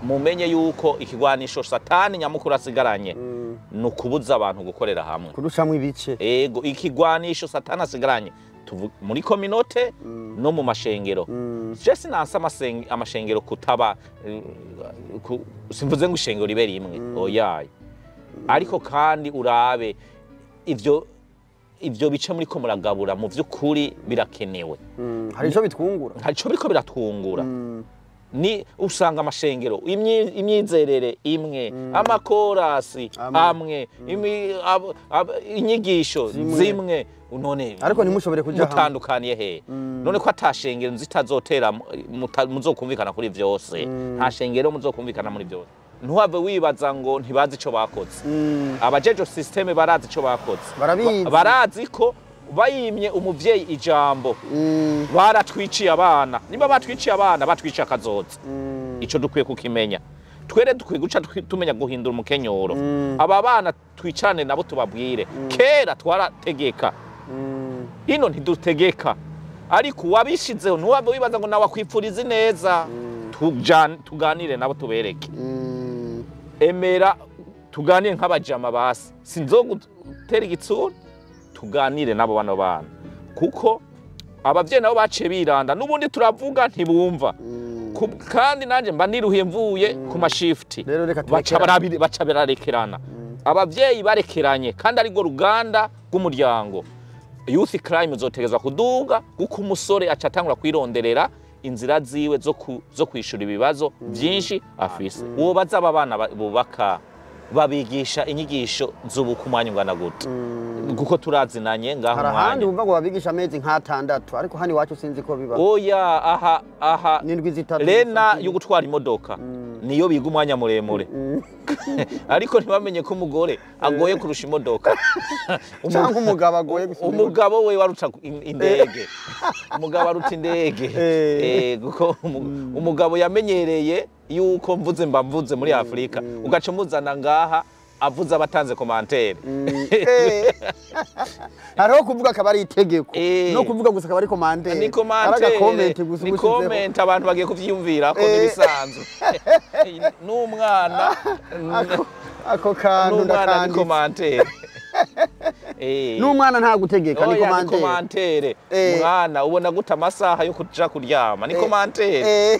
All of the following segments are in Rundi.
Mumenye yuko ikigwanisho Satani nyamukuru asigaranye ni ukubuza abantu gukorera hamwe, kuducamwo ibice. Ego, ikigwanisho Satani asigaranye muri communauté no mu mashengero. Je sinanse amashengero kutaba, simvuze ngo ishengero ribe rimwe, oyaye, ariko kandi urabe ivyo bice muriko muragabura mu vy'ukuri birakenewe. Hari ico bitwungura, hari ico biriko biratwungura. Ni usanga amashengero imyizerere imwe, amakorasi amwe, inyigisho zimwe, none ariko ntimushobore kuja hamwe. Mutandukaniye he? None ko atashengero zitazotera muzokumvikana kuri vyose, nta shengero muzokumvikana muri vyose. Ntuhave wibaza ngo ntibazi ico bakoze. Abajejo système barazi ico bakoze, barazi ko bayimye umuvyeyi ijambo, baratwiciye abana. Niba batwiciye abana, batwiciye akazoza. Ico dukwiye kukimenya. Twere dukwiye guca tumenya guhindura umukenyoro. Aba bana twicarane nabo tubabwire, kera twarategeka, ino ntidutegeka, ariko uwabishizeho ntuhave wibaza ngo nawe akwipfuriza neza. Tuganire nabo tubereke, emera tuganire nk'abajama basi, sinzogutera igitsure, tuganire nabo bano bana, kuko abavyeyi nabo baciye biranda, n'ubundi turavuga ntibumva. Kandi nanje mba niruhiye mvuye ku mashifti, baca bararekerana. Abavyeyi barekeranye kandi ari rwo ruganda rw'umuryango. Youth crime zotegezwa kuduga, kuko umusore aca atangura kwironderera inzira ziwe zo kwishura ibibazo byinshi afise. Uwo baza aba bana bubaka babigisha inyigisho z'ubuku umwanya ungana gute? Kuko turazinanye ngaho umwanya. Hari ahandi wumva ngo babigisha amezi nk'atandatu, ariko hano iwacu sinzi ko biba. Oya, aha n'indwi zitatu. Lena yo gutwara imodoka niyo biga umwanya muremure, ariko ntibamenye ko umugore agoye kurusha imodoka. Cyangwa umugabo agoye gusumba. Umugabo we waruta indege. Umugabo aruta indege. Kuko umugabo yamenyereye yuko mvuze mba mvuze muri Afrika, ugaca muzana ngaha avuze abatanze commentaire. Hariho kuvuga akaba ari itegeko, no kuvuga gusa akaba ari commentaire. Ni commentaire, ni comment abantu bagiye kuvyiyumvira ko nibisanzwe. N'umwana ako kantu ndakandi ni commentaire. N'umwana nta gutegeka, ni commentaire. Mwana ubona guta amasaha yo kuja kuryama ni commentaire.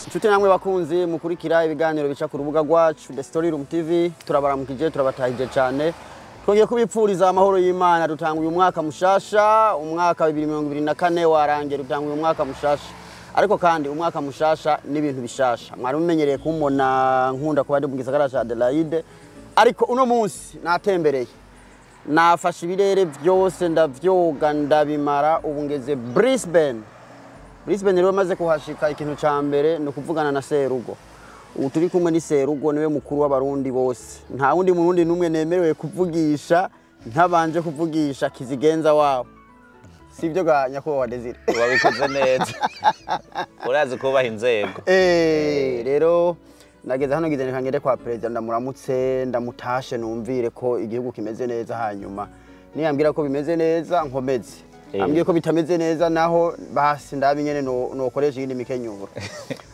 Inshuti namwe bakunzi mukurikira ibiganiro bica ku rubuga rwacu The Story Room TV, turabaramukije, turabatahije cyane. Twongeye kubipfuriza amahoro y'Imana. Dutanguye umwaka mushasha, umwaka 2024 warangiye, dutanguye umwaka mushasha. Ariko kandi umwaka mushasha n'ibintu bishasha. Mwari mumenyereye kumbona nkunda kuba ndi mu gisagara ca Adelaide, ariko uno munsi natembereye. Nafashe ibirere byose ndavyoga ndabimara, ubu ngeze Brisbane. Brisbane rero maze kuhashika, ikintu ca mbere no kuvugana na Serugo. Ubu turi kumwe ni Serugo, niwe mukuru w'abarundi bose. Nta wundi murundi numwe nemerewe kuvugisha ntabanje kuvugisha kizigenza wabo. Sivyo ga nyakubahwa Desire? Wabikoze neza. Urazi kubaha inzego. Rero nageze hano ngize ngende kwa president ndamuramutse, ndamutashe, numvire ko igihugu kimeze neza, hanyuma niyambwira ko bimeze neza nkomeze. Ambwiye ko bitameze neza naho basi ndabi nyene nokoresha iyindi mikenyuro.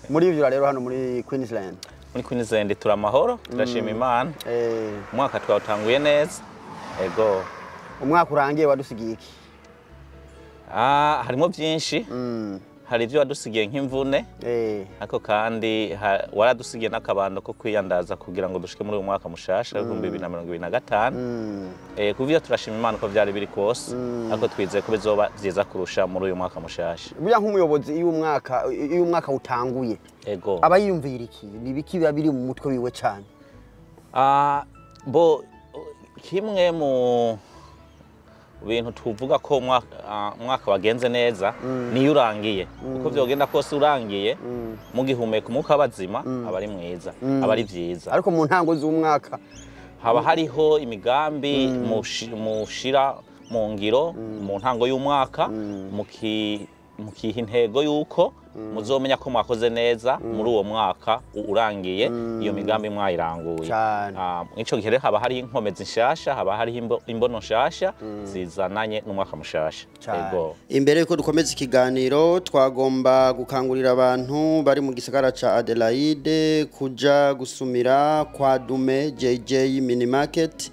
Muri ivyo rero hano muri Queensland. Muri Queensland turamahoro, turashima Imana. Umwaka twawutanguye neza. Ego. Umwaka urangiye wadusigiye iki? Harimo byinshi. Hari ibyo wadusigiye nk'imvune. Ariko kandi waradusigiye n'akabando ko kwiyandaza kugira ngo dushike muri uyu mwaka mushasha 2025. Kuvyo turashima Imana ko vyari biri kose, ariko twizeye ko bizoba vyiza kurusha muri uyu mwaka mushasha. Burya nk'umuyobozi iyo umwaka utanguye, ego, aba yiyumvira iki? Ni biki biba biri mu mutwe wiwe cyane? Bo kimwe mu bintu tuvuga ko umwaka wagenze neza niyo urangiye, uko vyogenda kose urangiye mugihumeka umwuka w'abazima aba ari mwiza, aba ari vyiza. Ariko mu ntango z'umwaka haba hariho imigambi mushira mu ngiro mu ntango y'umwaka, mukiha intego yuko Muzomenya ko mwakoze neza muri uwo mwaka urangiye, iyo migambi mwayiranguye. Cane. Ico gihe rero haba hariho inkomezi nshasha, haba hariho imbono nshasha zizananye n'umwaka mushasha. Ego. Imbere yuko dukomeza ikiganiro, twagomba gukangurira abantu bari mu gisagara ca Adelaide kuja gusumira kwa Dume JJ Mini Market.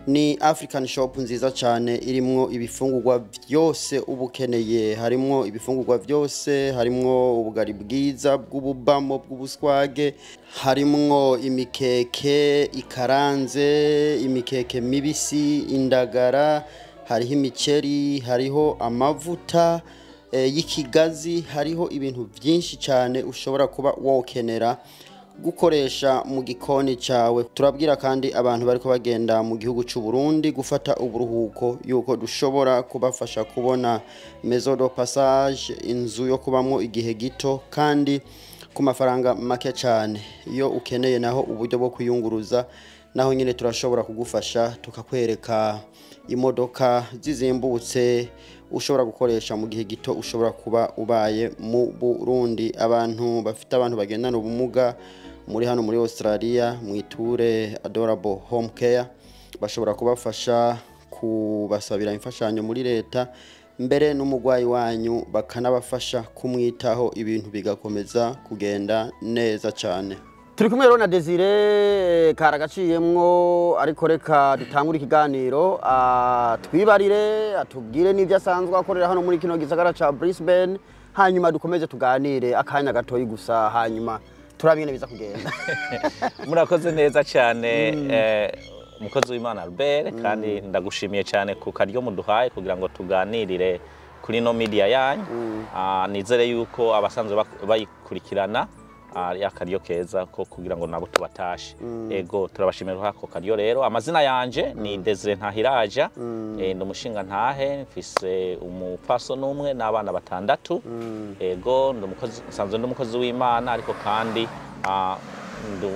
Ni African shop nziza cyane, irimwo ibifungurwa byose uba ukeneye. Harimwo ibifungurwa byose, harimwo ubugari bwiza bw'ububamo bw'ubuswage, harimwo imikeke ikaranze, imikeke mibisi, indagara, hariho imiceri, hariho amavuta y'ikigazi, hariho ibintu byinshi cyane ushobora kuba wokenera gukoresha mu gikoni cyawe. Turabwira kandi abantu bariko bagenda mu gihugu cy'u Burundi gufata uburuhuko yuko dushobora kubafasha kubona maison de passage, inzu yo kubamwo igihe gito kandi ku mafaranga make cyane. Iyo ukeneye naho uburyo bwo kwiyunguruza, naho nyine turashobora kugufasha, tukakwereka imodoka zizimbutse ushobora gukoresha mu gihe gito ushobora kuba ubaye mu Burundi. Abantu bafite abantu bagendana ubumuga muri hano muri Australia, mwiture Adorable Home Care, bashobora kubafasha kubasabira imfashanyo muri leta, mbere n'umurwayi wanyu bakanabafasha kumwitaho, ibintu bigakomeza kugenda neza cyane. Turi kumwe rero na Desire karagaciyemwo, ariko reka dutangure ikiganiro, twibarire, atubwire n'ibyo asanzwe akorera hano muri kino gisagara ca Brisbane, hanyuma dukomeze tuganire akanya gatoyi gusa, hanyuma turabingene biza kugenda. Murakoze neza cyane, umukozi w'Imana Albert, kandi ndagushimiye cyane ku karyo muduhaye kugira ngo tuganirire kuri no media yanyu. Nizere yuko abasanzwe bayikurikirana ari akaryo keza ko kugira ngo nabo tubatashe. Ego, turabashimira kuri ako karyo. Rero amazina yanje ni Desire Ntahiraja, ndi umushinga ntahe, mfise umupfaso n'umwe n'abana batandatu. Ego, ndi umukozi, nsanzwe ndi umukozi w'Imana, ariko kandi ndi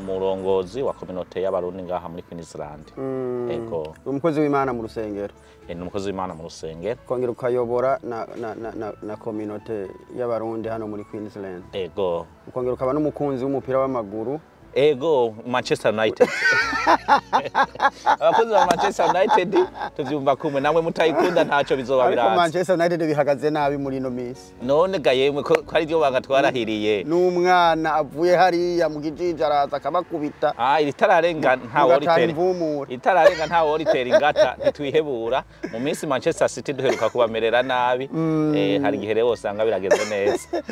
umurongozi wa communauté y'Abarundi ngaha muri Queensland. Ego. Umukozi w'Imana mu rusengero. Ndi umukozi w'Imana mu rusengero. Kongera ukayobora na communauté y'Abarundi hano muri Queensland. Ego. Ukongera ukaba n'umukunzi w'umupira w'amaguru. Ego, Manchester United. Abakozi ba Manchester United tuvyumva kumwe namwe, mutayikunda ntaco bizoba Ariko biraza. Manchester United bihagaze nabi muri ino minsi. None ga yemwe, ko ari ryo banga twarahiriye. N'umwana avuye hariya mu kijiji araza akabakubita. Iritararenga nta Mugatanga woritera. imvumura. Itararenga nta woritera ingata, ntitwihebura. Mu minsi Manchester City duheruka kubamerera nabi. Hari igihe rero usanga birageze neza.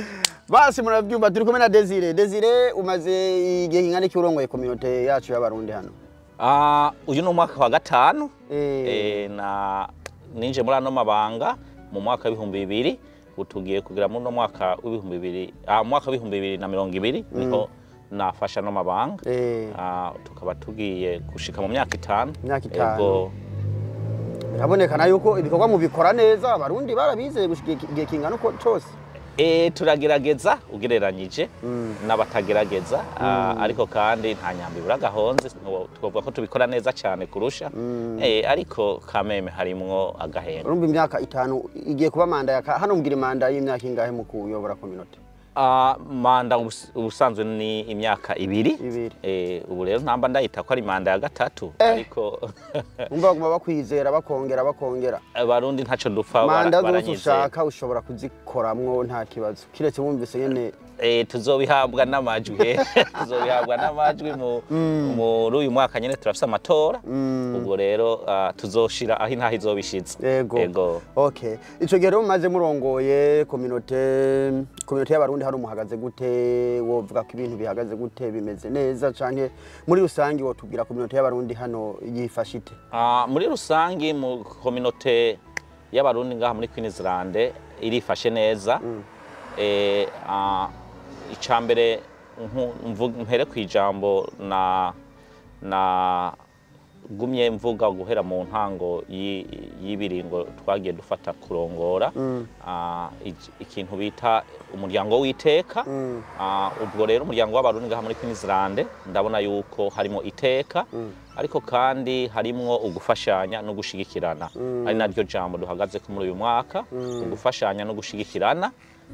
Basi murabyumva, turi kumwe na Desire. Desire, umaze igihe kingana iki urongoye communauté yacu y'Abarundi hano? Uyu ni umwaka wa gatanu. Na ninje muri ano mabanga mu mwaka w'2000, utugiye kugira muri no mwaka w'2000, mwaka w'2020 niho nafasha no mabanga. Tukaba tugiye gushika mu myaka 5. Imyaka 5. Ego. Birabonekana yuko ibikorwa mubikora neza, Abarundi barabizeye gushika igihe kingana uko cose. Turagerageza ugereranyije n'abatagerageza, ariko kandi nta nyambi ibura agahonze. Twovuga ko tubikora neza cyane kurusha, ariko kameme harimwo agahengo. Urumva imyaka 5 igiye kuba manda ya hano, mugira manda y'imyaka ingahe mu kuyobora communauté? Manda ubusanzwe ni imyaka 2. 2. Ubu rero ntamba ndayita ko ari manda ya gatatu, ariko Umva, baguma bakwizera, bakongera bakongera. Abarundi ntaco dupfa, Manda zose baranyizera. ushaka ushobora kuzikoramwo nta kibazo, kiretse wumvise nyene. Tuzobihabwa n'amajwi, tuzobihabwa n'amajwi muri uyu mwaka nyene turafise amatora. Ubwo rero tuzoshira aho intaha izobishitse. Yego. Ego. Okay, ico gihe rero mumaze murongoye communauté y'Abarundi hari, umuhagaze gute? Wovuga ko ibintu bihagaze gute, bimeze neza canke muri rusange wotubwira communauté y'Abarundi hano yifashe ite? Muri rusangi mu communauté y'Abarundi ngaha muri Queensland irifashe neza. Icambere mpere kwijambo na gumye mvuga guhera mu ntango y'ibiringo twagiye dufata kurongora, ikintu bita umuryango w'iteka. Ubwo rero umuryango w'Abarundi ngaha muri Queensland ndabona yuko harimo iteka, ariko kandi harimwo ugufashanya no gushigikirana, ari naryo jambo duhagaze ko muri uyu mwaka, ugufashanya no gushigikirana.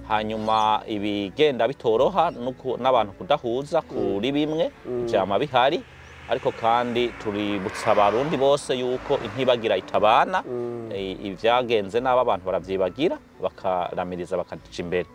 Hanyuma ibigenda bitoroha n'abantu kudahuza kuri bimwe vyama bihari, ariko kandi tuributsa Abarundi bose yuko intibagira itabana. Ivyagenze nabi abantu baravyibagira, bakaramiriza, bakaja imbere.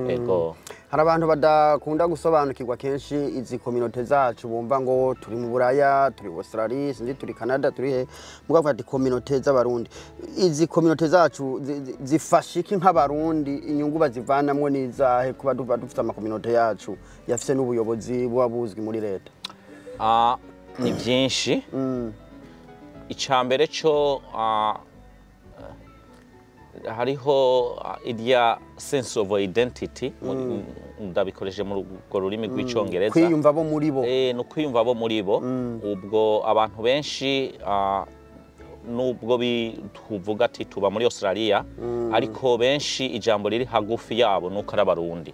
Ego. Hari abantu badakunda gusobanukirwa kenshi izi communauté zacu, bumva ngo turi mu Buraya, turi Australia, sinzi turi Canada, turi he, mugavuga ati communauté z'Abarundi. Izi communauté zacu zifasha iki nk'Abarundi? Inyungu bazivanamwo n'izahe kuba duba dufite ama communauté yacu yafise n'ubuyobozi buba buzwi muri leta? Ah, ni byinshi. Icya mbere cyo, hariho irya sense of identity, ndabikoresheje muri urwo rurimi rw'Icyongereza. Kwiyumva bo muri bo. Ni ukwiyumva bo muri bo. Ubwo abantu benshi, nubwo tuvuga ati tuba muri Australia, ariko benshi ijambo riri hagufi yabo nuko ari Abarundi.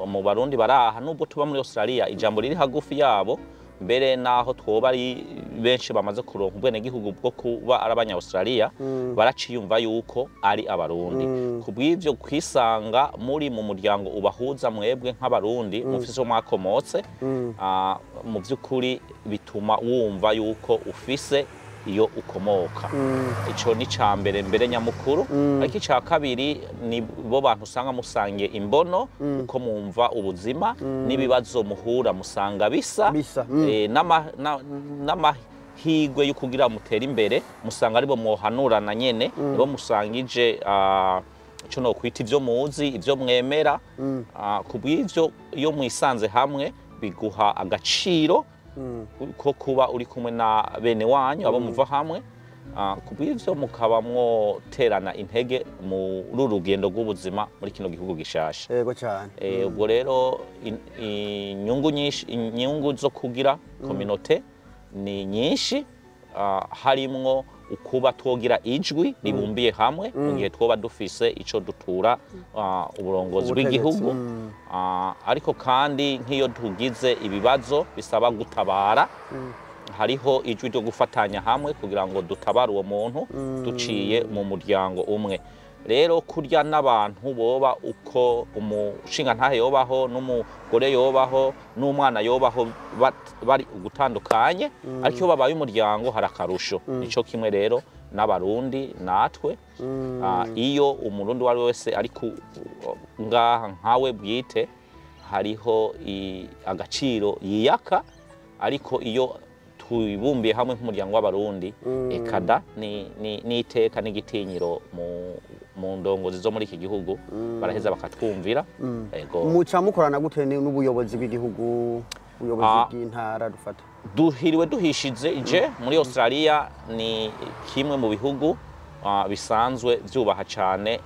Mu Barundi baraha, nubwo tuba muri Australia, ijambo riri hagufi yabo, mbere naho twoba ari benshi bamaze kuronka ubwenegihugu bwo kuba ari abanya Australia, baraciyumva yuko ari Abarundi. Kubw'ivyo, kwisanga muri mu muryango ubahuza mwebwe nk'Abarundi mufise uwo mwakomotse, mu by'ukuri bituma wumva yuko ufise iyo ukomoka. Ico ni ca mbere, mbere nyamukuru. Ariko ica kabiri, ni bo bantu usanga musangiye imbono, uko mwumva ubuzima n'ibibazo muhura musanga bisa. Bisa. N'amahirwe yo kugira mutere imbere musanga aribo mwohanurana nyene, nibo musangije ico nokwita ivyo muzi, ivyo mwemera. Kubw'ivyo, iyo mwisanze hamwe biguha agaciro ko kuba uri kumwe na bene wanyu, abo muva hamwe. Kubw'ivyo mukaba mwoterana intege muri uru rugendo rw'ubuzima muri kino gihugu gishasha. Yego cyane. Ubwo rero inyungu nyinshi, inyungu zo kugira communauté ni nyinshi, harimwo ukuba twogira ijwi ribumbiye hamwe mu gihe twoba dufise ico dutura uburongozi Ubutegetsi, bw'igihugu. Ariko kandi nk'iyo tugize ibibazo bisaba gutabara, hariho ijwi ryo gufatanya hamwe kugira ngo dutabare uwo muntu duciye mu muryango umwe. Rero kurya n'abantu boba uko umushingantahe yobaho, n'umugore yobaho, n'umwana yobaho, bari ugutandukanye, ariko iyo babaye umuryango hari akarusho. Nico kimwe rero n'Abarundi natwe. Iyo Umurundi uwo ari we wese ari ngaha nkawe bwite, hariho agaciro yiyaka, ariko iyo twibumbiye hamwe nk'umuryango w'Abarundi, ekada ni iteka n'igitinyiro mu ndongozi zo muri iki gihugu, baraheza bakatwumvira. Ego. Muca mukorana gute n'ubuyobozi bw'igihugu, ubuyobozi bw'intara dufata? Duhiriwe duhishize ije muri Australia ni kimwe mu bihugu bisanzwe vyubaha cane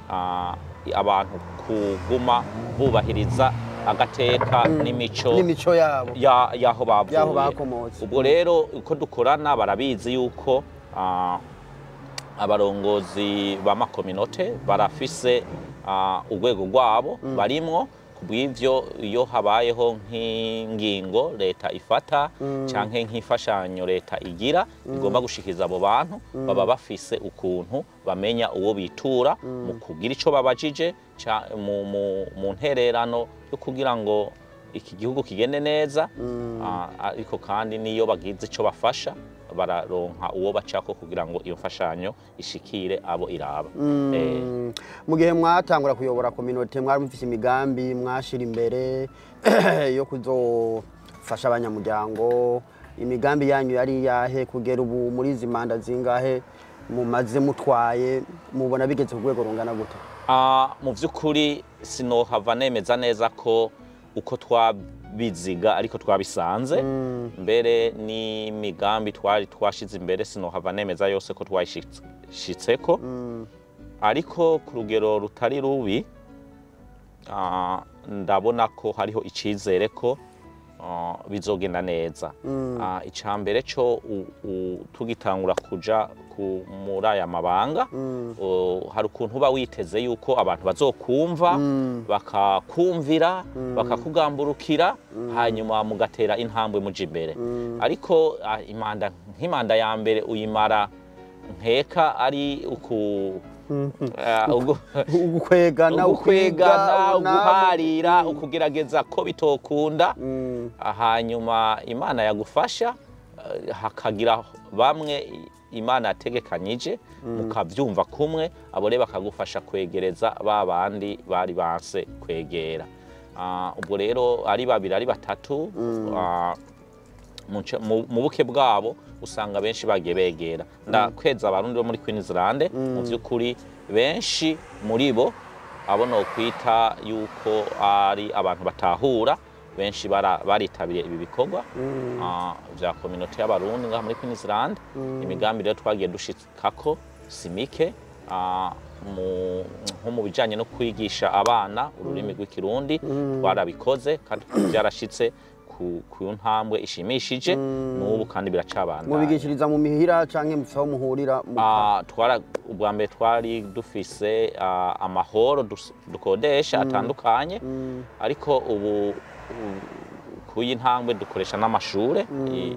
abantu kuguma bubahiriza agateka n'imico n'imico yabo yaho bavuye, yaho bakomotse. Ubwo rero uko dukorana, barabizi yuko abarongozi ba ma communauté barafise urwego rwabo barimwo. Kubw'ivyo, iyo habayeho nk'ingingo leta ifata canke nk'imfashanyo leta igira igomba gushikiriza abo bantu, baba bafise ukuntu bamenya uwo bitura mu kugira ico babajije mu ntererano yo kugira ngo iki gihugu kigende neza. Ariko kandi niyo bagize ico bafasha, bararonka uwo bacako kugira ngo iyo mfashanyo ishikire abo iraba. Mu gihe mwatangura kuyobora communauté, mwari mufise imigambi mwashira imbere yo kuzofasha abanyamuryango. Imigambi yanyu yari yahe? Kugera ubu, muri izi manda zingahe mumaze mutwaye, mubona bigeze ku rwego rungana gute? Mu by'ukuri sinohava nemeza neza ko uko twabiziga ariko twabisanze. Mbere n'imigambi twari twashize imbere, sinohava nemeza yose ko twayishitseko, ariko ku rugero rutari rubi, ndabona ko hariho icizere ko bizogenda neza. Ica mbere cyo, tugitangura kuja muri aya mabanga, hari ukuntu uba witeze yuko abantu bazokumva, bakakumvira, bakakugamburukira, hanyuma mugatera intambwe muja imbere. Ariko imanda, nk'imanda ya mbere uyimara nkeka ari uku Ugukwegana, ugukwegana, uguharira, ukugerageza ko bitokunda. Hanyuma Imana yagufasha, hakagira bamwe Imana yategekanyije mukavyumva kumwe, abo rero bakagufasha kwegereza ba bandi bari banse kwegera. Ubwo rero ari babiri ari batatu, mu buke bwabo usanga benshi bagiye begera. Ndakweza Abarundi bo muri Queensland, mu vy'ukuri benshi muri bo abo nokwita yuko ari abantu batahura, benshi baritabiriye ibi bikorwa vya communauté y'Abarundi ngaha muri Queensland. Imigambi rero twagiye dushikako si mike, nko mu bijanye no kwigisha abana ururimi rw'Ikirundi, twarabikoze kandi byarashitse ku ntambwe ishimishije, n'ubu kandi biracabandanya. Mubigishiriza mu mihira canke mufise aho muhurira? Ubwa mbere twari dufise amahoro dukodesha atandukanye, ariko ubu kuyi ntambwe dukoresha n'amashure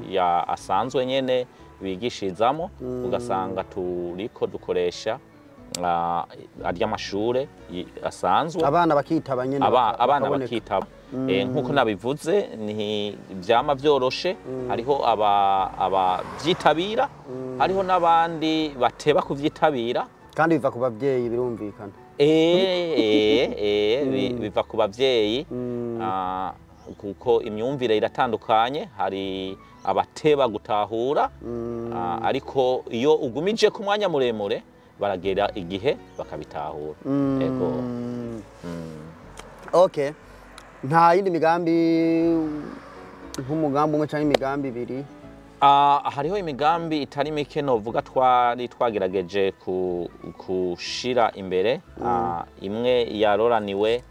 ya asanzwe nyene bigishirizamo, ugasanga turiko dukoresha arya mashure asanzwe. Abana bakitaba nyene? Abana bakitaba. Nkuko nabivuze, ni vyama vyoroshe, hariho abavyitabira, hariho n'abandi bateba kuvyitabira. Kandi biva ku bavyeyi, birumvikana. Biva ku bavyeyi, kuko imyumvire iratandukanye, hari abateba gutahura, ariko iyo ugumije ku mwanya muremure baragera igihe bakabitahura. Ego. Okay, nta yindi migambi, nk'umugambi umwe canke imigambi ibiri? Hariho imigambi itari mike novuga twari twagerageje kushira imbere. Imwe yaroraniwe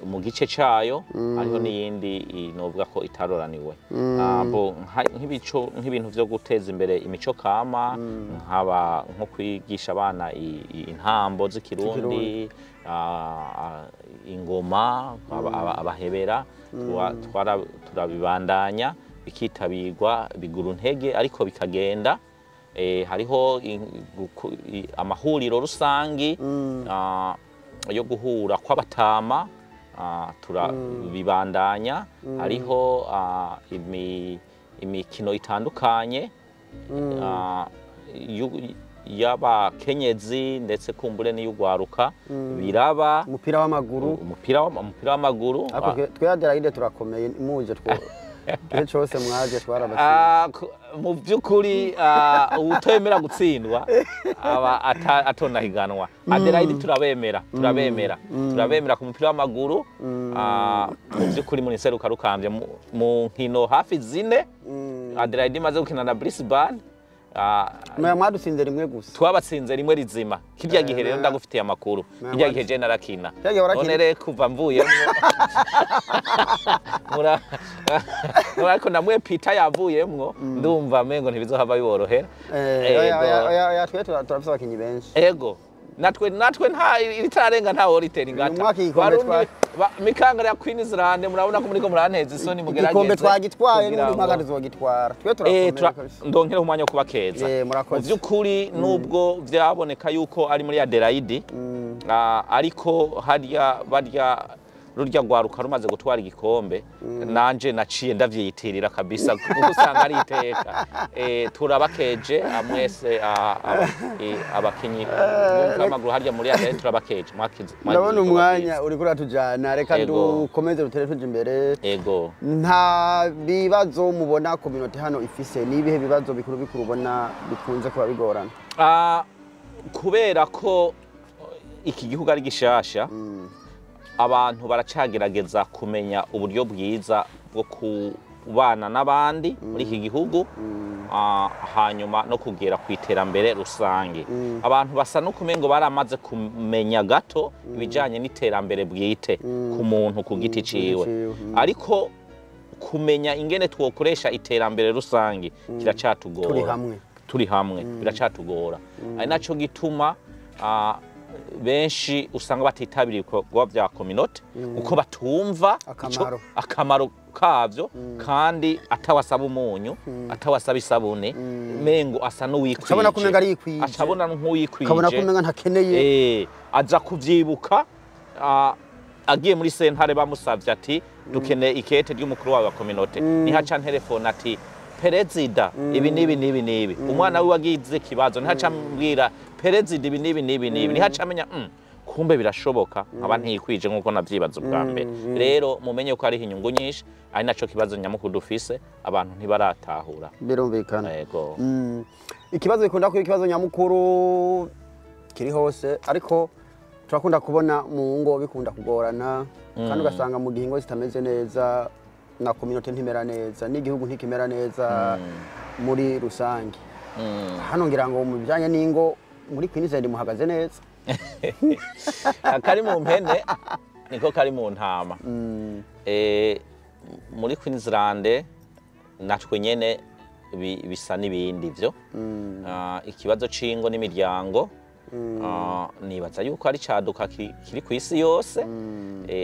mu gice cayo, hariho n'iyindi novuga ko itaroraniwe. Bo nk'ibico, nk'ibintu vyo guteza imbere imico kama, nkaba nko kwigisha abana intambo z'Ikirundi, ingoma, abahebera, turabibandanya, bikitabirwa, bigura intege ariko bikagenda. Hariho amahuriro rusangi yo guhura kw'abatama, turabibandanya. Hariho imikino itandukanye y'abakenyezi, ndetse kumbure n'iy'ugwaruka biraba. Umupira w'amaguru? Umupira w'amaguru. Ariko twe Adelaide turakomeye, muje two gihe cose mwaje twarabatsinze. Mu by'ukuri, uwutemera gutsindwa aba atonahiganwa. Adelaide turabemera, turabemera, turabemera ku mupira w'amaguru. Mu by'ukuri muri seruka rukambye mu nkino hafi zine Adelaide imaze gukina na Brisbane. Mwe mwadutsinze rimwe gusa. Twabatsinze rimwe rizima kirya gihe. Rero ndagufitiye amakuru, kirya gihe je narakina. Kirya gihe warakina? None rero kuva mvuyemwo ariko namwe Peter yavuyemwo, ndumva mengo ntibizohava biborohera. Oya, oya, oya, oya, twe turafise abakinyi benshi. Ego, natwe nta iritarenga, nta woritera ingata. Uyu mwaka igikombe Barundi, mikangara ya Queensland, murabona ko muriko muranteza isoni, mugerageze Igikombe twagitwaye, kugira n'undi mwaka tuzogitwara. Twe turakomeye kabisa. Ndongera umwanya wo kubakeza. Murakoze. Mu by'ukuri, nubwo vyaboneka yuko ari muri Adelaide, ariko harya barya rurya rwaruka rumaze gutwara igikombe, nanje naciye ndavyiyitirira kabisa, kuko usanga ari iteka. Turabakeje mwese, abakinyi b'umupira w'amaguru harya muri Adelaide, turabakeje. Mwakize Ndabona igikorwa umwanya cyiza. uriko uratujana, reka dukomeze dutere tuja imbere. Ego. Nta bibazo mubona communauté hano ifise? Ni ibihe bibazo bikuru bikuru ubona bikunze kuba bigorana? Kubera ko iki gihugu ari gishasha, abantu baracagerageza kumenya uburyo bwiza bwo kubana n'abandi muri iki gihugu, hanyuma no kugera ku iterambere rusange. Abantu basa n'ukumengo baramaze kumenya gato ibijanye n'iterambere bwite ku muntu ku giti ciwe, ciwe, ariko kumenya ingene twokoresha iterambere rusange kiracatugora. Turi hamwe. Turi hamwe biracatugora, ari naco gituma Benshi usanga batitabiriye ibikorwa vya communauté kuko batumva akamaro kavyo, kandi atawasaba umunyu, atawasaba isabune, mengo asa n'uwikwije, acabona kumenga arikwije, acabona nk'uwikwije, akabona kumenga ntakeneye, aza kuvyibuka agiye muri sentare bamusavye ati dukeneye ikete ry'umukuru wawe wa communauté, nihaca telefone ati perezida ibi nibi nibi nibi, umwana wiwe agize ikibazo nihaca ambwira perezida ibi nibi nibi nibi, nihaca amenya kumbe birashoboka nkaba ntikwije nkuko navyibaza ubwa mbere. Rero mumenye ko hariho inyungu nyinshi, ari naco kibazo nyamukuru dufise, abantu ntibaratahura. Birumvikana. Yego. Ikibazo gikunda kuba ikibazo nyamukuru kiri hose, ariko turakunda kubona mu ngo bikunda kugorana, kandi ugasanga mu gihe ingo zitameze neza na communauté ntimera neza, n'igihugu ntikimera neza muri rusange. Hano ngira ngo mu bijanye n'ingo muri Queensland muhagaze neza. Akari mu mpene niko kari mu ntama. Muri Queensland natwe nyene bisa n'ibindi vyo. Ikibazo c'ingo n'imiryango nibaza yuko ari caduka kiri kw'isi yose,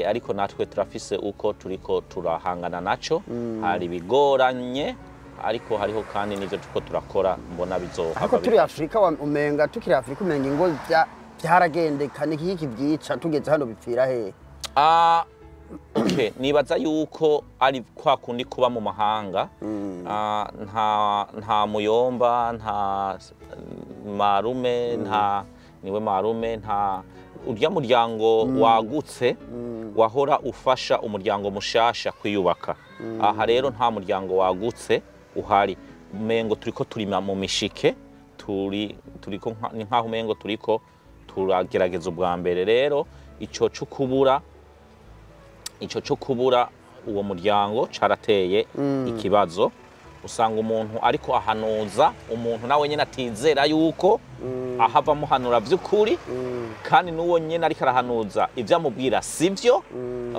ariko natwe turafise uko turiko turahangana naco. Hari bigoranye, ariko hariho kandi n'ivyo turiko turakora mbona bizohava. Ariko turi Afrika, umenga tukiri Afrika umenga ingo vyaragendeka, niki kivyica tugeze hano bipfira he? Okay, nibaza yuko ari kwa kundi kuba mu mahanga, nta muyomba, nta marume, nta niwe marume, nta urya muryango wagutse wahora ufasha umuryango mushasha kwiyubaka. Aha rero nta muryango wagutse uhari, umengo turiko turima mu mishike, turiko ni nkaho umengo turiko turagerageza ubwa mbere. Rero ico cyo kubura uwo muryango carateye ikibazo. Usanga umuntu ariko ahanuza umuntu nawe nyene atizera yuko ahava muhanura vy'ukuri, kandi n'uwo nyene ariko arahanuza ivyo amubwira sivyo,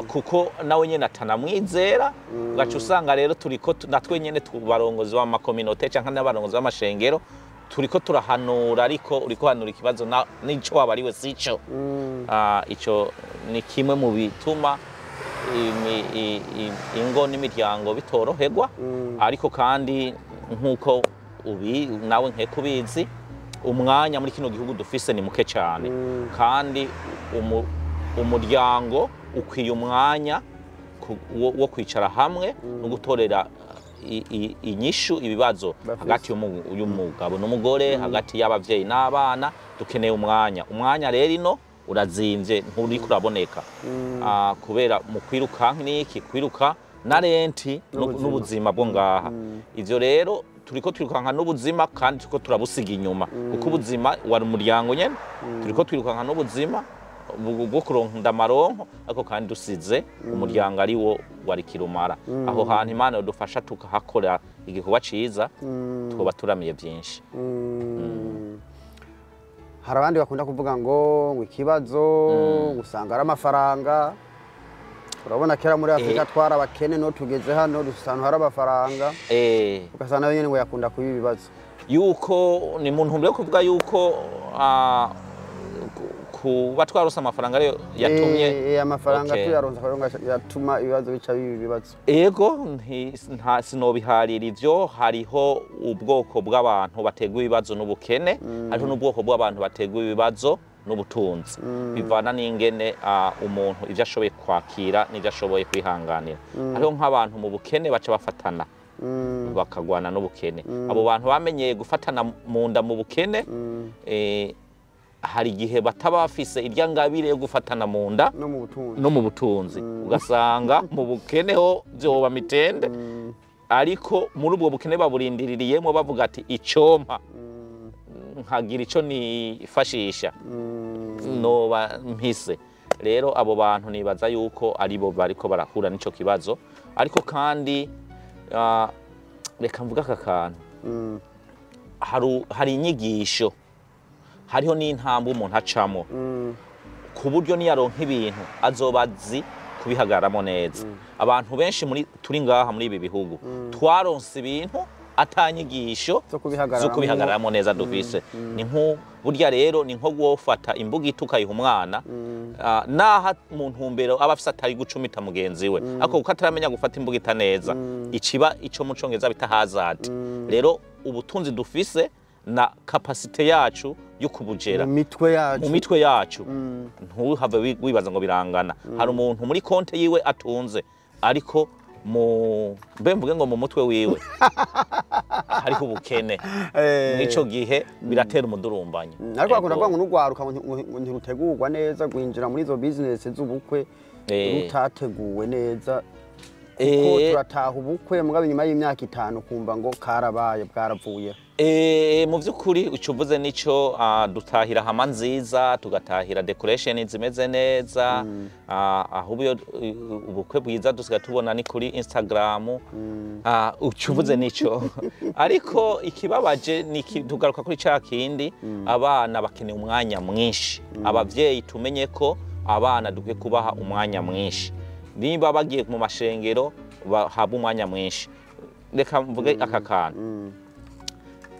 kuko nawe nyene atanamwizera. Ugaca usanga rero turiko natwe nyene tubarongozi b'amakominote canke n'abarongozi b'amashengero turiko turahanura, ariko uriko hanura ikibazo n'ico wabariwe sico. Ico ni kimwe mu bituma ingo n'imiryango bitoroherwa. Ariko kandi nkuko ubi nawe nkekubizi, umwanya muri kino gihugu dufise ni muke cyane, kandi umuryango ukwiye umwanya wo kwicara hamwe no gutorera inyishu ibibazo hagati y'umugabo n'umugore, hagati y'abavyeyi n'abana. Dukeneye umwanya. Umwanya rero ino urazimvye, nturiko uraboneka, kubera mu kwiruka n'iki kwiruka na renti n'ubuzima bwo ngaha. Ivyo rero turiko twirukanka n'ubuzima, kandi turiko turabusiga inyuma, kuko ubuzima wari umuryango nyene. Turiko twirukanka n'ubuzima bwo kuronka amaronko, ariko kandi dusize umuryango ari wo wari kirumara. Aho hantu Imana yodufasha tukahakora igikorwa ciza, twoba turamiye byinshi. Hari abandi bakunda kuvuga ngo ikibazo usanga ari amafaranga. Urabona kera muri Afrika twara abakene, no tugeze hano dusanga hari amafaranga, ugasanga nayo nyene ngo yakunda kuba ibibazo. Yuko ni mu ntumbero yo kuvuga yuko kuba twarose amafaranga ariyo yatumye amafaranga tuyaronse yatuma ibibazo bica biba ibibazo. Ego, nta sinobiharira ivyo. Hariho ubwoko bw'abantu bategwa ibibazo n'ubukene, hariho n'ubwoko bw'abantu bategwa ibibazo n'ubutunzi. Bivana n'ingene umuntu ivyo ashoboye kwakira n'ivyo ashoboye kwihanganira. Hariho nk'abantu mu bukene baca bafatana bakagwana n'ubukene. Abo bantu bamenyeye gufatana mu nda mu bukene, hari igihe bataba bafise irya ngabire yo gufatana mu nda no mu butunzi. Ugasanga mu bukene ho vyoba mitende, ariko muri ubwo bukene baburindiririyemo bavuga ati icompa nkagira ico nifashisha noba mpise. Rero abo bantu nibaza yuko aribo bariko barahura n'ico kibazo. Ariko kandi reka mvuga aka kantu, hari inyigisho, hariho n'intambwe umuntu acamo ku buryo niyaronka ibintu azoba azi kubihagararamo neza. Abantu benshi muri turi ngaha muri ibi bihugu twaronse ibintu Atanyigisho Zo kubihagararamo. Zo kubihagararamo neza dufise. Ni nko burya rero, ni nko wofata imbugita ukayiha umwana, naha mu ntumbero aba afise atari gucumita mugenzi we, ariko kuko ataramenya gufata imbugita neza, ikiba ico mu Congereza bita hazard. Rero ubutunzi dufise na capacité yacu yo kubugera Mu mitwe yacu. Mu mitwe yacu, ntuhave wibaza ngo birangana. Hari umuntu muri konte yiwe atunze, ariko mu mbe mvuge ngo mu mutwe wiwe hariho ubukene. Mw'ico gihe biratera umudurumbanyo. Ariko bakunda Ego. kuvuga ngo n'urwaruka ngo ntirutegurwa neza guhinjira muri izo business z'ubukwe, rutateguwe neza, kuko turataha ubukwe, mugabo inyuma y'imyaka 5 kumva ngo karabaye, bwaravuye. Mu by'ukuri icyo uvuze nico. Dutahira hama nziza, tugatahira decoration zimeze neza, ahubwo iyo ubukwe bwiza dusigaye tubona ni kuri Instagram. Icyo uvuze nico, ariko ikibabaje ni tugaruka kuri ca kindi: abana bakeneye umwanya mwinshi. Abavyeyi tumenye ko abana dukwiye kubaha umwanya mwinshi. Niba bagiye mu mashengero, bahabwa umwanya mwinshi. Reka mvuge aka kantu: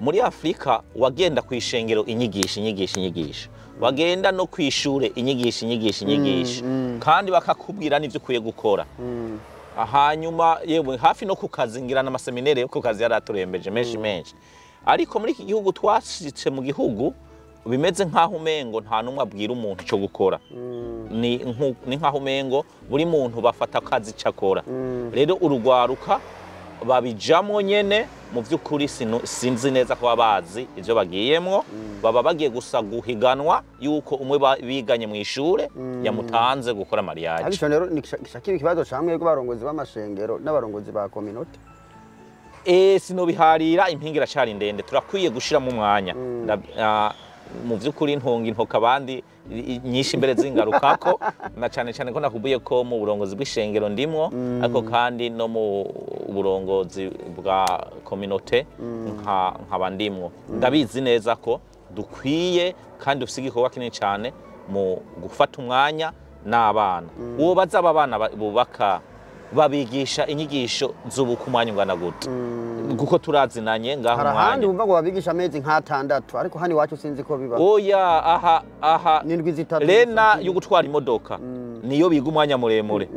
muri Afurika wagenda ku ishengero, inyigisho, inyigisho, inyigisho; wagenda no ku ishure, inyigisho, inyigisho, inyigisho, kandi bakakubwira n'ivyo ukwiye gukora. Hanyuma yewe hafi no ku kazi, ngira n'amaseminere yo ku kazi yaraturembeje menshi menshi. Ariko muri iki gihugu, twashitse mu gihugu bimeze nk'aho umengo nta n'umwe abwira umuntu icyo gukora. Ni nk'aho umengo buri muntu bafata akazi icyo akora. Rero urugwaruka babijamwo nyene, mu by'ukuri sinzi neza ko baba bazi ivyo bagiyemwo. Baba bagiye gusa guhiganwa yuko umwe biganye mu ishure yamutanze gukora mariage. Ariko rero ni kiba ikibazo camwe barongozi b'amashengero n'abarongozi ba communauté. Sinobiharira, impinga iracari ndende, turakwiye gushiramo umwanya. Mu vy'ukuri ntunga intoka abandi nyinshi imbere zingarukako, na cane cane ko nakubwiye ko mu burongozi bw'ishengero ndimwo, ariko kandi no mu burongozi bwa communauté nkaba ndimwo. Ndabizi neza ko dukwiye kandi dufise igikorwa kinini cane mu gufata umwanya n'abana. Uwo bazaba abana bubaka, babigisha inyigisho z'ubukwe umwanya ungana gute? Kuko turazinanye ngaho Hari ahandi umwanya. wumva ngo babigisha amezi nk'atandatu, ariko hano iwacu sinzi ko biba. Oya, aha N'indwi 3 rena gusa. Yo gutwara imodoka niyo biga umwanya muremure,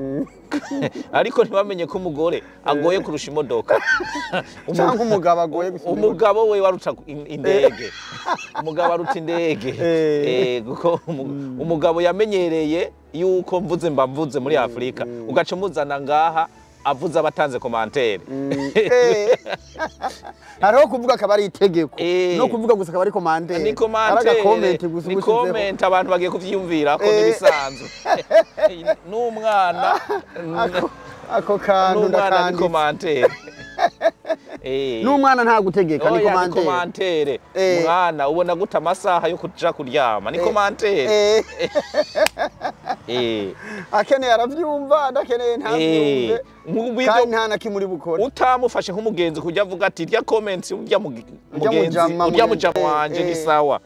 ariko ntibamenye ko umugore agoye kurusha imodoka. Cyangwa umugabo agoye gusumba imodoka. Umugabo we waruta indege, umugabo aruta indege. Kuko umugabo yamenyereye yuko mvuze mba mvuze muri Afurika, ugaca umuzana ngaha, avuze abatanze commentaire. Hariho kuvuga akaba ari itegeko, no kuvuga gusa akaba ari commentaire. Ni Ari commentaire. Agacomment gusa Ni uba ushizeho. Comment, abantu bagiye kuvyiyumvirako n'ibisanzwe n'umwana. Ako kantu N'umwana ni ndakanditse. commentaire. N'umwana nta gutegeka, ni Oya, ni commentaire. Commentaire. Mwana, ubona gute amasaha yo kuja kuryama? Ni commentaire. Akeneye aravyumva, adakeneye ntavyumve. Nk'ubu Kandi nta na kimwe uri bukore. Utamufashe nk'umugenzi kujya avuga ati rya comment urya Urya mugenzi mujama. Urya mujama wanje ni sawa.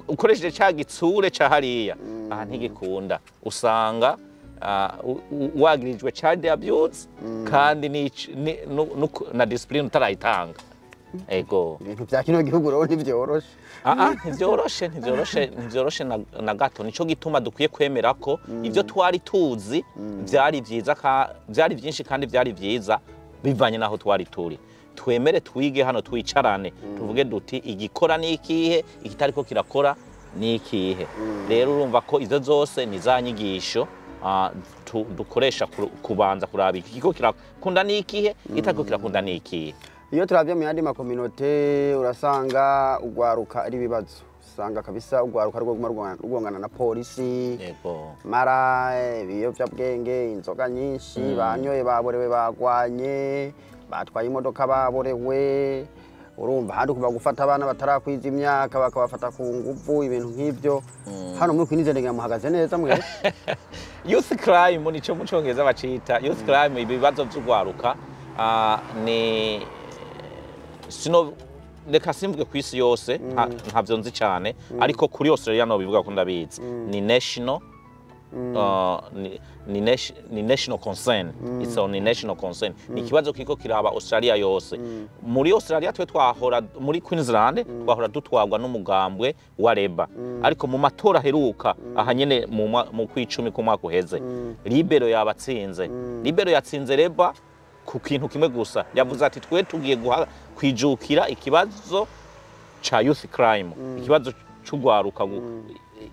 Ukoresheje ca gitsure ca hariya, aha ntigikunda, usanga wagirijwe child abuse, kandi na discipline utarayitanga. Ego. Ibintu vya kino gihugu rero ntivyoroshe. Ntivyoroshe, ntivyoroshe, ntivyoroshe na gato. Nico gituma dukwiye kwemera ko ivyo twari tuzi vyari vyiza, vyari vyinshi kandi vyari vyiza bivanye naho twari turi. Twemere twige hano, twicarane, tuvuge duti igikora ni ikihe, ikitariko kirakora ni ikihe. Rero urumva ko izo zose ni za nyigisho dukoresha kubanza kuraba ikiko kirakunda ni ikihe, ikitariko kirakunda ni ikihe. Iyo turavye mu yandi macommunauté, urasanga ugwaruka ari ibibazo, usanga kabisa ugwaruka rwoguma rugongana na polisi, mara ibiyovyabwenge, inzoga nyinshi banyoye, baborewe, bagwanye, batwaye imodoka baborewe. Urumva ahandi kuva gufata abana batarakwiza imyaka bakabafata ku nguvu, ibintu nk'ivyo. Hano muri Queensland muhagaze neza mwe? Youth crime, nico mu Congereza bacita youth crime, ibibazo vy'ugwaruka. Ni sino reka simvuge ku isi yose, ntavyo nzi cyane, ariko kuri Australia no bivuga ko ndabizi, ni national Ni national concern. It's on national concern. Ni ikibazo kiriko kiraba Australia yose. Muri Australia twe twahora muri Queensland, twahora dutwagwa n'umugambwe wa Labour, ariko mu matora aheruka aha nyene mu kwicumi ku mwaka uheze, Liberal yabatsinze. Liberal yatsinze Labour ku kintu kimwe gusa. Yavuze ati: "Twe tugiye kwijukira ikibazo ca youth crime, ikibazo c'ugwaruka,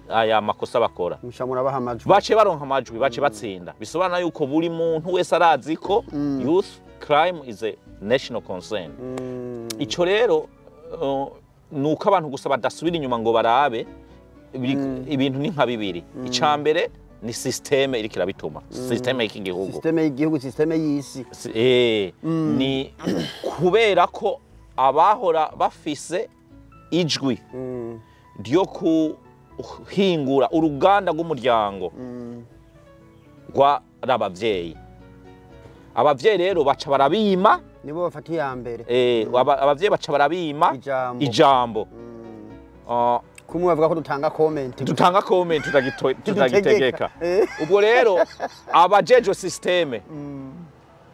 aya makosa bakora." Musha murabaha amajwi. Bace baronka amajwi, bace batsinda. Bisobanura yuko buri muntu wese arazi ko youth crime is a national concern. Ico rero nuko abantu gusa badasubira inyuma ngo barabe ibintu ni nka bibiri. Ica mbere ni système iriko irabituma, système y'iki gihugu. Système y'igihugu, système y'isi. Ni kubera ko abahora bafise ijwi ryo kuhingura uruganda rw'umuryango rwari abavyeyi. Abavyeyi rero baca barabima. Nibo bafata iya mbere. Abavyeyi baca barabima ijambo. Ijambo. Kumwe bavuga ko dutanga comment. Dutanga comment, tutagitegeka. Ubwo rero abajejwe système,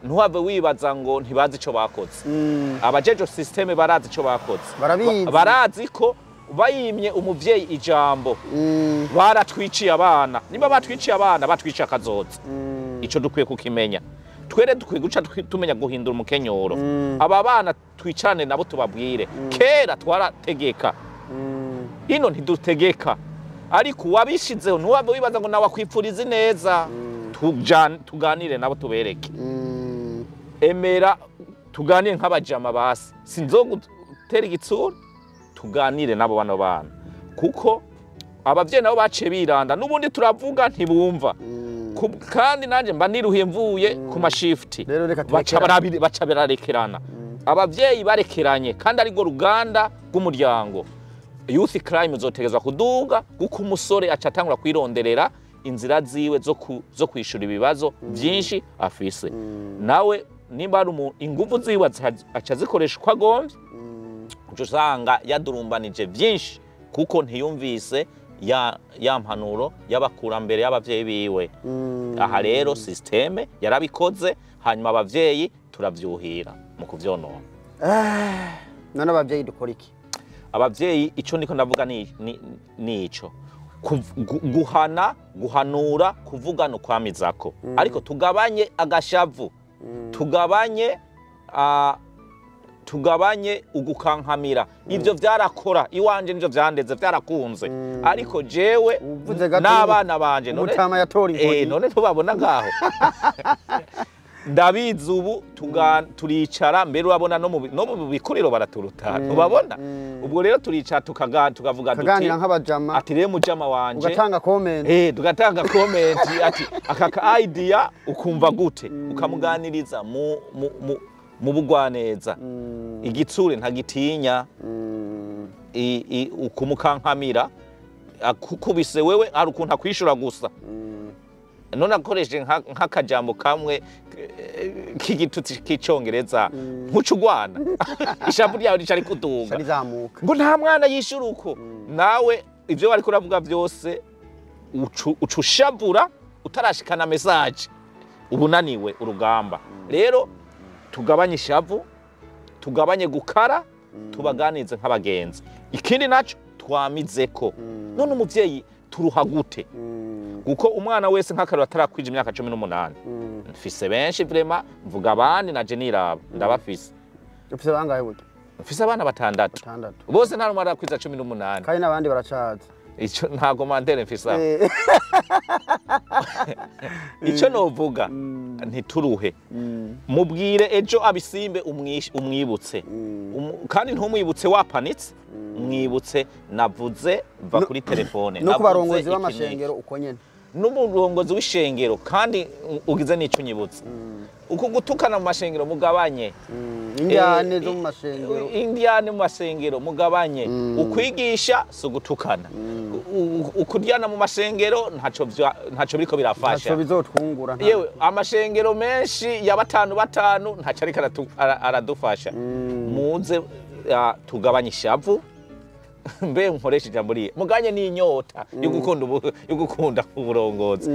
ntuhave wibaza ngo ntibazi ico bakoze. Abajejwe système barazi ico bakoze. Barabizi. Barazi ko bayimye umuvyeyi ijambo, baratwiciye abana. Niba batwiciye abana, batwiciye akazoza. Ico dukwiye kukimenya. Twere dukwiye guca tumenya guhindura umukenyuro. Aba bana twicarane nabo, tubabwire: kera twarategeka, ino ntidutegeka. Ariko uwabishizeho, ntiwave wibaza ngo nawe akwipfuriza ineza. Tuganire nabo, tubereke. Emera tuganire nk'abajama, basi sinzogutera igitsura, tuganire nabo bano bana, kuko abavyeyi nabo baciye biranda. N'ubundi turavuga ntibumva. Kandi nanje mba niruhiye mvuye ku mashifuti. Rero reka baca turekerane. baca bararekerana. Abavyeyi barekeranye, kandi arirwo ruganda rw'umuryango, youth crime izotegezwa kuduga, kuko umusore aca atangura kwironderera inzira ziwe zo kwishura ibibazo byinshi afise. Nawe nimba ari inguvu ziwe aca azikoresha uko agomvye. Uca usanga yadurumbanije byinshi, kuko ntiyumvise ya mpanuro y'abakurambere, y'abavyeyi biwe. Aha rero système yarabikoze, hanyuma abavyeyi turavyuhira mu kuvyonona. None abavyeyi dukora iki? Abavyeyi, ico niko ndavuga ni ico. Guhana, guhanura, kuvuga no kwamizako, ariko tugabanye agashavu, tugabanye ugukankamira. Ivyo vyarakora iwanje, nivyo vyandeze, vyarakunze, ariko jewe Uvuze gato n'abana banje umutama yatora inkoni. None tubabona ngaho, ndabizi ubu turicara. Mbere urabona no mu bikuriro baraturuta, ntubabona? Ubwo rero turicara, tukavuga duti Kaganira nk'abajama. Ati: "Rero mujama wanje." Ugatanga comment. Tugatanga comment ati: "Aka ka idea ukumva gute?" Ukamuganiriza mu bugwaneza. Igitsure ntagitinya. Ukumukankamira akukubise wewe, hari ukuntu akwishura gusa. None akoresheje nk'akajambo kamwe k'igitutsi k'icongereza, nkuca ugwana, ishavu ryawe rica rikuduga. Rizamuka. Ngo nta mwana yishura uko. Nawe ivyo wariko uravuga vyose uca ushavura utarashikana message, uba unaniwe urugamba. Rero tugabanye ishavu, tugabanye gukara, tubaganize nk'abagenzi. Ikindi naco twamizeko: none umuvyeyi turuha gute? Kuko umwana wese nk'akarero atarakwija imyaka 18, mfise benshi vraiment, mvuga abandi naje niraba, ndabafise. Ufise bangahe burya? Mfise abana batandatu. Batandatu. Bose nta numwe arakwiza 18. Kandi n'abandi baracaza. Ico ntago mandere mfise aho. Ico novuga, ntituruhe. Mubwire ejo abisimbe, umwibutse. Kandi ntumwibutse wapanitse, mwibutse: "Navuze va kuri telefone." No ku "Navuze barongozi iki b'amashengero uko nyene. N'umurongozi w'ishengero. Kandi ugize n'ico unyibutse, uku gutukana mu mashengero mugabanye. Injyane zo mu mashengero. Indiyane mu masengero mugabanye. Ukwigisha si ugutukana. Ukuryana mu masengero ntaco biriko birafasha. Ntaco bizotwungura Yewe, amashengero menshi ya batanu batanu ntaco ariko aradufasha. Muze tugabanye ishavu. Mbe nkoresha ijambo riye, mugabanye n'inyota yo gukunda uburongozi.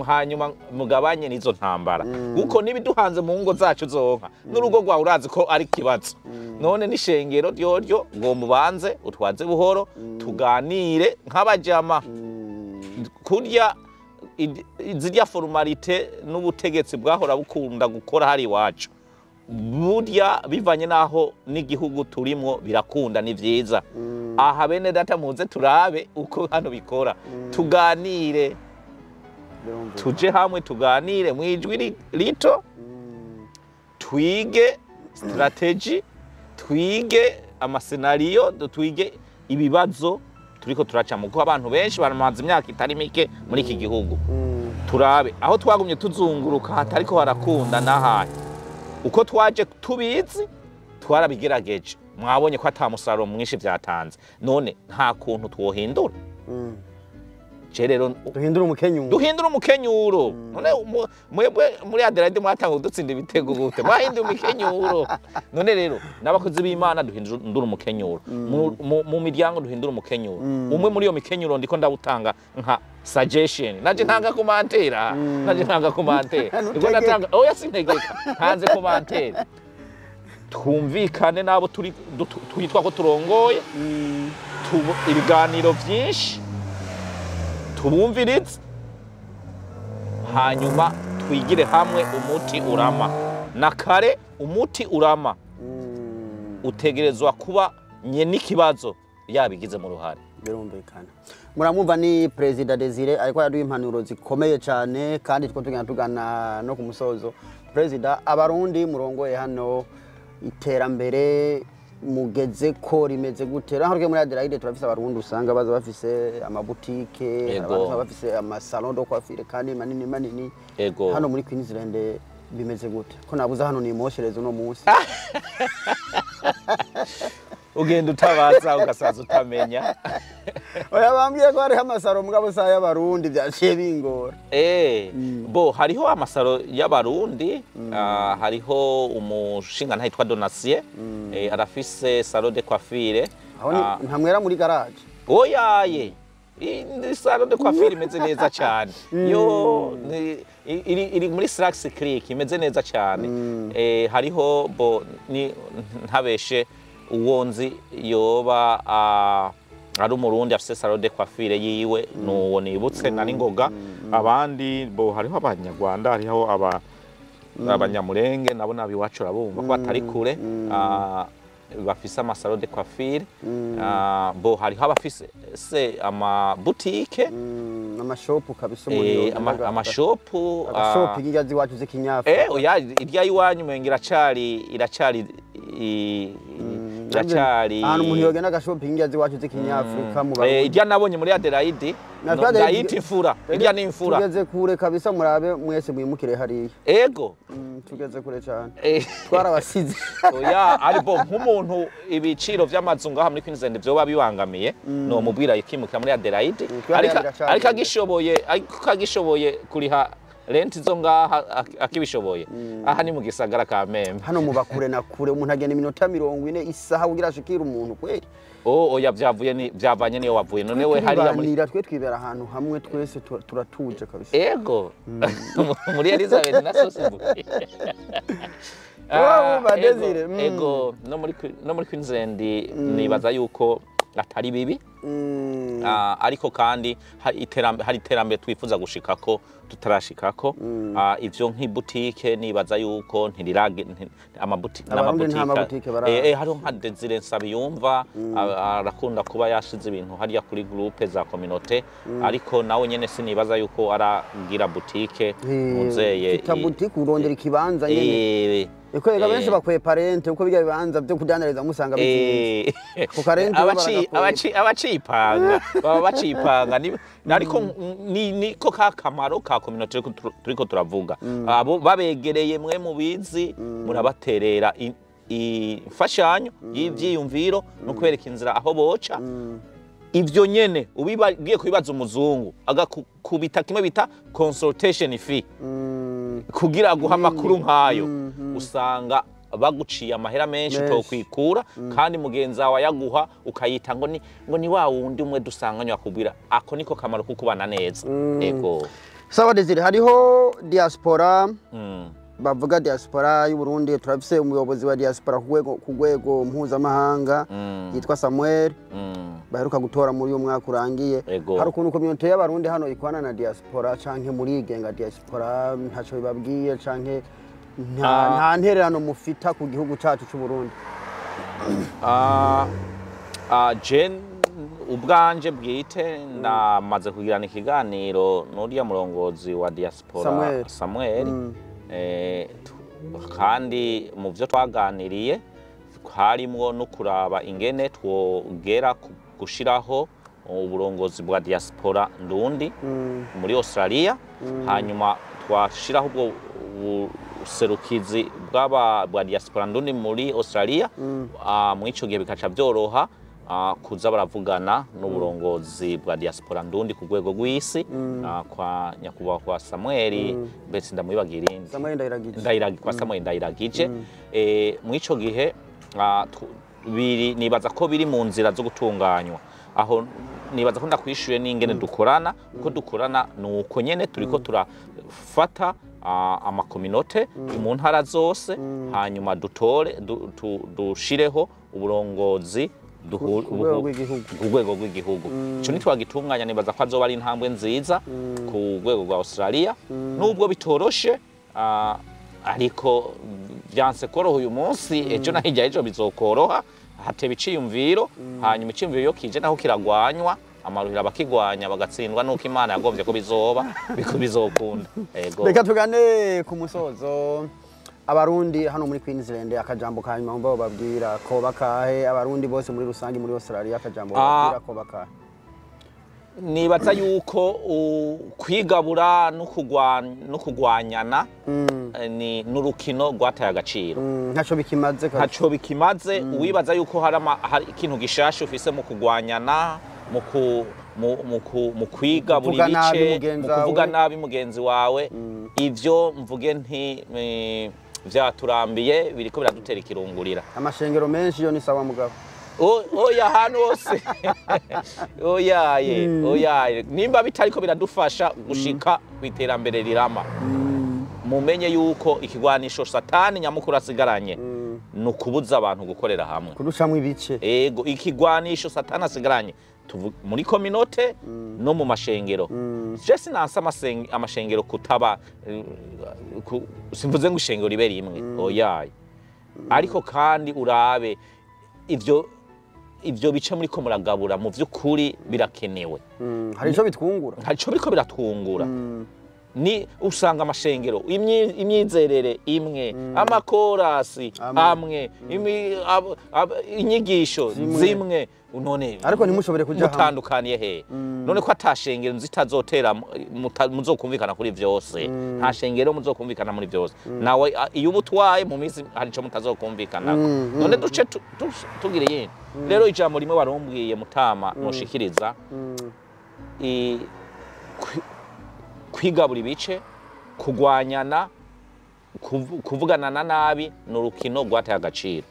Hanyuma mugabanye n'izo ntambara, kuko n'ibiduhanze mu ngo zacu zonka n'urugo rwawe urazi ko ari ikibazo. None n'ishengero ryoryo ngo mubanze utwaze buhoro, tuganire nk'abajama, kurya zirya formalités n'ubutegetsi bwahora bukunda gukora hari iwacu. Burya bivanye n'aho n'igihugu turimwo birakunda, ni vyiza. Aha bene data, muze turabe uko hano bikora, tuganire, tuje hamwe, tuganire mu ijwi rito, twige strategy, twige ama scénario, twige ibibazo turiko turacamo, kuko abantu benshi baramaze imyaka itari mike muri iki gihugu. Turabe aho twagumye tuzunguruka hatariko harakunda n'ahahe. Uko twaje tubizi, twarabigerageje, mwabonye ko ata musaruro mwinshi vyatanze. None nta kuntu twohindura? Je rero Duhindura umukenyuro. Duhindura umukenyuro. None mwebwe muri Adelaide mwatanga kudutsinda ibitego gute? Mwahinduye umukenyuro. None rero n'abakozi b'Imana duhindura umukenyuro, mu miryango duhindura umukenyuro. Umwe muri iyo mikenyuro ndiko ndawutanga nka suggestion, naje ntanga commentaire, naje ntanga commentaire, ndiko ndatanga. Oya, sintegeka, ntanze commentaire. Twumvikane n'abo turi twitwa ko turongoye, ibiganiro vyinshi, tubumvirize, hanyuma twigire hamwe umuti urama. Na kare umuti urama utegerezwa kuba nye n'ikibazo yabigize mu ruhare. Birumvikana. Muramumva, ni Perezida Desire, ariko yaduha impanuro zikomeye cyane, kandi two tugenda tugana no ku musozo. Perezida, Abarundi murongoye hano, iterambere mugeze ko rimeze gute? Naho muri Adelaide turafise Abarundi usanga baza bafise amabutike, abandi usanga bafise ama salon de coiffure kandi manini manini. Hano muri Queensland bimeze gute, ko nabuze hano nimoshereza uno munsi? Ugenda utabaza ugasaza utamenya. Oya, bambwiye ko hariho ama salon, mugabo saa y'Abarundi byaciye bingora. Bo hariho ama salon y'Abarundi, hariho umushinga yitwa Donatien, arafise salon de coiffure. Aho ni ntamwera muri garage? Oyaye, ni salon de coiffure imeze neza cyane yo, iri muri Slacks Creek, imeze neza cyane. Hariho bo ni ntabeshe, uwo nzi yoba ari Umurundi afise salon de coiffure yiwe nuwo nibutse nari ngoga. Abandi bo hariho Abanyarwanda, hariho aba Abanyamurenge, nabo nabiwacu urabumva ko batari kure, bafise ama salon de coiffure. Bo hariho abafise se amabutike. Amashopu kabisa umuntu yogenda amashopu. Agashopu hirya z'iwacu z'ikinyafu. Oya, irya iwanyu mwenga iracari Ahantu umuntu yogenda agashopu hirya z'iwacu z'ikinyafurika mu Barundi. Irya nabonye muri Adelaide Na no, Adelaide- ndayita imfura, irya ni imfura. Tugeze kure kabisa, murabe mwese mwimukire hariya. Tugeze kure cyane. Twarabasize. Oya, ariko nk'umuntu ibiciro vy'amazu ngaha muri Queensland vyoba bibangamiye, no mubwira ikimukira muri Adelaide. Kubera Ariko biracari. ariko agishoboye kuriha rent zo ngaha, akibishoboye, aha ni mu gisagara ka Membe. Hano muba kure na kure, umuntu agenda iminota 40, isaha kugira ashikire umuntu kweri. Oh oya, vyavuye ni vyavanye niyo wavuye. None we hariya muri Turibanira, twe twibera ahantu hamwe twese, turatuje kabisa. Ego, muri Elizabeth na Sosibu. Urumva, Desire. Ego, no muri Queensland nibaza yuko atari bibi. Ariko kandi hari iterambere twifuza gushikako tutarashikako. Ivyo nk'ibutike nibaza yuko ntirirage Abarundi nta mabutike hariho nka Desire Nsabiyumva, arakunda kuba yashize ibintu hariya kuri groupe za communauté, ariko nawe nyene sinibaza yuko aragira butike muzeye. Kita butike urondera ikibanza nyene. Eko ega benshi bakwepa rent, uko bijya bibanza byo kudandariza musanga bizinze. Ku karenti bo baragakwepa. Abacipanga baba bacipanga ariko niko ka kamaro ka communauté turiko turavuga. Abo babegereye mwe mubizi, murabaterera imfashanyo y'ivyiyumviro no kubereka inzira aho boca. Ivyo nyene ubigiye kubibaza umuzungu, agakubita kimwe bita consultation fee kugira aguha amakuru nk'ayo, usanga Baguciye amahera menshi utokwikura, kandi mugenzi wawe ayaguha ukayita ngo ni wa wundi umwe dusanganywe akubwira. Ako niko kamaro ko kubana neza. Ego. Sawa Desire, hariho diaspora, bavuga diaspora y'u Burundi. Turafise umuyobozi wa diaspora ku rwego mpuzamahanga yitwa Samuel, baheruka gutora muri uyu mwaka urangiye. Hari ukuntu community y'Abarundi hano ikwana na diaspora, canke murigenga diaspora ntaco bibabwiye, canke nta ntererano mufita ku gihugu cacu c'u Burundi? Je ubwanje bwite ndamaze kugirana ikiganiro n'uriya murongozi wa diaspora Samuel. Samuel. Kandi mu byo twaganiriye harimwo no kuraba ingene twogera gushiraho uburongozi bwa diaspora ndundi muri Australia, hanyuma twashiraho ubwo buserukizi bwa diaspora ndundi muri Australia, muri ico gihe bikaca byoroha kuza baravugana n'uburongozi bwa diaspora ndundi ku rwego rw'isi, kwa nyakubahwa kwa Samuel, mbese ndamwibagira irindi. Samuel Ndayiragije. Ndayiragi, kwa Samuel Ndayiragije. Muri ico gihe biri, nibaza ko biri mu nzira zo gutunganywa. Aho nibaza ko ndakwishuye n'ingene dukorana. Uko dukorana ni uko nyene turiko turafata amakominote mu ntara zose, hanyuma dutore dushireho uburongozi ku rwego rw'igihugu. Ku rwego rw'igihugu. Ico nitwagitunganya, nibaza ko azoba ari intambwe nziza ku rwego rwa Australia, nubwo bitoroshe, ariko vyanse koroha uyu munsi, ejo na hirya ejo bizokoroha. Hateba iciyumviro, hanyuma iciyumviro iyo kije naho kiragwanywa, amaruhira abakigwanya bagatsindwa, nuko Imana yagombye ko bizoba biko bizokunda. Ego. Reka tugane ku musozo. Abarundi hano muri Queensland, akajambo ka nyuma mumva bababwira ko bakahe? Abarundi bose muri rusange muri Australia, akajambo bababwira ko bakahe? Nibaza yuko kwigabura no kugwanyana ni n'urukino rwataye agaciro. Ntaco bikimaze kabisa. Ntaco bikimaze. Uwibaza yuko hari ikintu gishasha ufise mu kugwanyana, mu kwigabura kuvuga nabi ibice, mugenzi mu kuvuga wawe. nabi mugenzi wawe, ivyo mvuge nti vyaturambiye, biriko biradutera ikirungurira. Amashengero menshi yo ni sawa mugabo. Oya, ahantu hose oyaye, oyaye, nimba bitariko biradufasha gushika ku iterambere rirama, mumenye yuko ikigwanisho Satani nyamukuru asigaranye ni ukubuza abantu gukorera hamwe. Kuducamwo ibice. Ego, ikigwanisho Satani asigaranye muri kominote no mu mashengero. Je sinanse amashengero kutaba, simvuze ngo ishengero ribe rimwe, oyaye, ariko kandi urabe ivyo bice muriko muragabura mu vy'ukuri birakenewe. Hari ico bitwungura. Ntaco biriko biratwungura. Ni usanga amashengero imyizerere imwe, amakorasi amwe. Amwe, inyigisho zimwe. Zimwe, none ariko ntimushobore kuja hamwe. Mutandukaniye he none ko atashengero zitazotera muzokumvikana kuri vyose? Nta shengero muzokumvikana muri vyose. Nawe iyo uba utwaye mu minsi hari ico mutazokumvikanako. None duce tugira iyindi. Rero ijambo rimwe warumbwiye mutama noshikiriza, kwigabura ibice, kugwanyana, kuvuganana nabi ni urukino rwataye agaciro.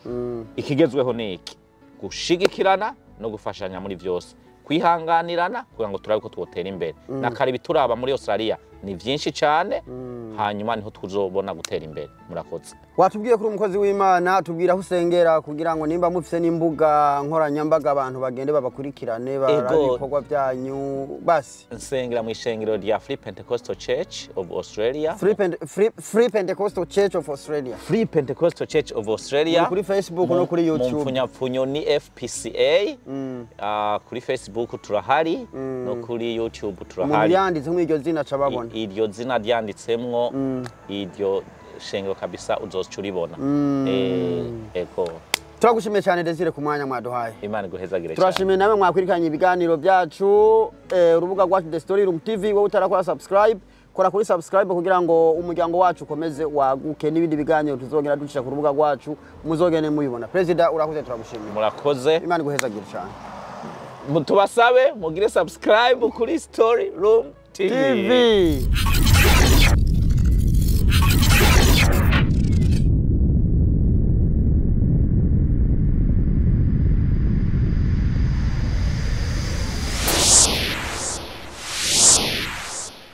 Ikigezweho ni iki: gushigikirana no gufashanya muri vyose, kwihanganirana, kugira ngo turabe ko twotera imbere. Na kare bituraba muri Australia ni vyinshi cyane, hanyuma niho tuzobona gutera imbere. Murakoze. Watubwiye kuri umukozi w'Imana, tubwira aho usengera kugira ngo nimba mufise n'imbuga nkoranyambaga abantu bagende babakurikirane, barabe ibikorwa byanyu basi. Nsengera mu ishengero rya Free Pentecostal Church of Australia. Free Pentecostal Church of Australia. Free Pentecostal Church of Australia. Muri kuri Facebook no kuri Mu YouTube. mpfunyapfunyo ni FPCA. Kuri Facebook turahari, no kuri YouTube umuntu turahari. Yanditse nk'iryo zina aca ababona. Iryo zina ryanditsemwo iryo shengero kabisa, uzoca uribona. Ego. Turagushimiye cyane Desire ku mwanya mwaduhaye. Imana iguhezagire cyane. Turashimiye nawe mwakwirikanye ibiganiro byacu, urubuga rwacu The Story Room TV. Wowe utarakora subscribe, kora kuri subscribe kugira ngo umuryango wacu ukomeze waguke, n'ibindi biganiro tuzogera ducisha ku rubuga rwacu muzogene mubibona. Perezida, urakoze, turagushimiye. Murakoze. Imana iguhezagire cyane. Tubasabe mugire subscribe kuri Story Room TV. TV.